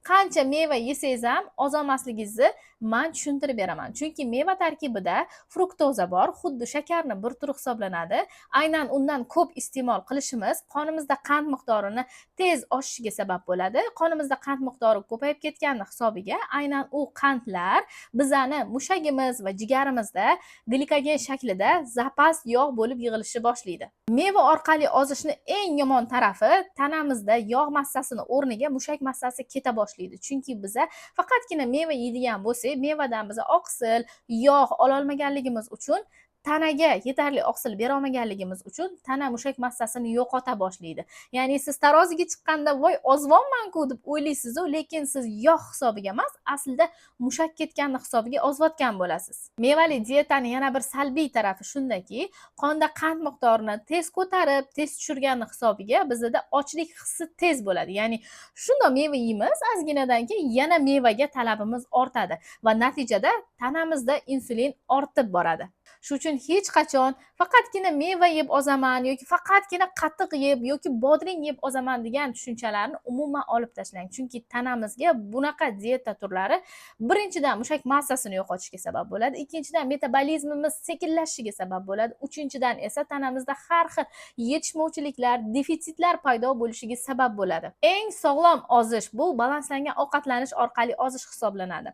Qancha meva yesangiz ham ozolmasligingizni man tushuntirib beraman. Chunki meva tarkibida fruktoza bor, xuddi shakarni bir turi hisoblanadi. Aynan undan ko'p iste'mol qilishimiz qonimizda qand miqdorini tez oshishiga sabab bo'ladi. Qonimizda qand miqdori ko'payib ketgani hisobiga aynan u qandlar bizani mushagimiz va jigarimizda glikogen shaklida zapas yog' bo'lib yig'ilishni boshlaydi. Meva orqali ozishni eng yomon tarafi, tanamizda yog' massasini o'rniga mushak massasi keta boshlaydi. Chunki biza faqatgina meva yeydigan bo'lsak, mevadan biza oqsil, yog' ololmaganligimiz uchun, tanaga yetarli oqsil berolmaganligimiz uchun tana mushak massasini yo'qota boshlaydi. Ya'ni siz taroziga chiqqanda "Voy, ozvonman-ku" deb o'ylaysiz-u, lekin siz yog' hisobiga emas, aslida mushak ketganni hisobiga ozayotgan bo'lasiz. Mevali dietani yana bir salbiy tarafi shundaki, qonda qand miqdorini tez ko'tarib, tez tushirgani hisobiga bizada ochlik hissi tez bo'ladi. Ya'ni shundoq meva yeymiz, ozginadan keyin yana mevaga talabimiz ortadi va natijada tanamizda insulin ortib boradi. Shu uchun hech qachon faqatgina meva yeb ozaman yoki faqatgina qatiq yeb yoki bodring yeb ozaman degan tushunchalarni umuman olib tashlang. Chunki tanamizga bunaqa dieta turlari, birinchidan, mushak massasini yo'qotishga sabab bo'ladi, ikkinchidan, metabolizmimiz sekinlashishiga sabab bo'ladi, uchinchidan esa tanamizda har xil yetishmovchiliklar, defitsitlar paydo bo'lishiga sabab bo'ladi. Eng sog'lom ozish bu balanslangan ovqatlanish orqali ozish hisoblanadi.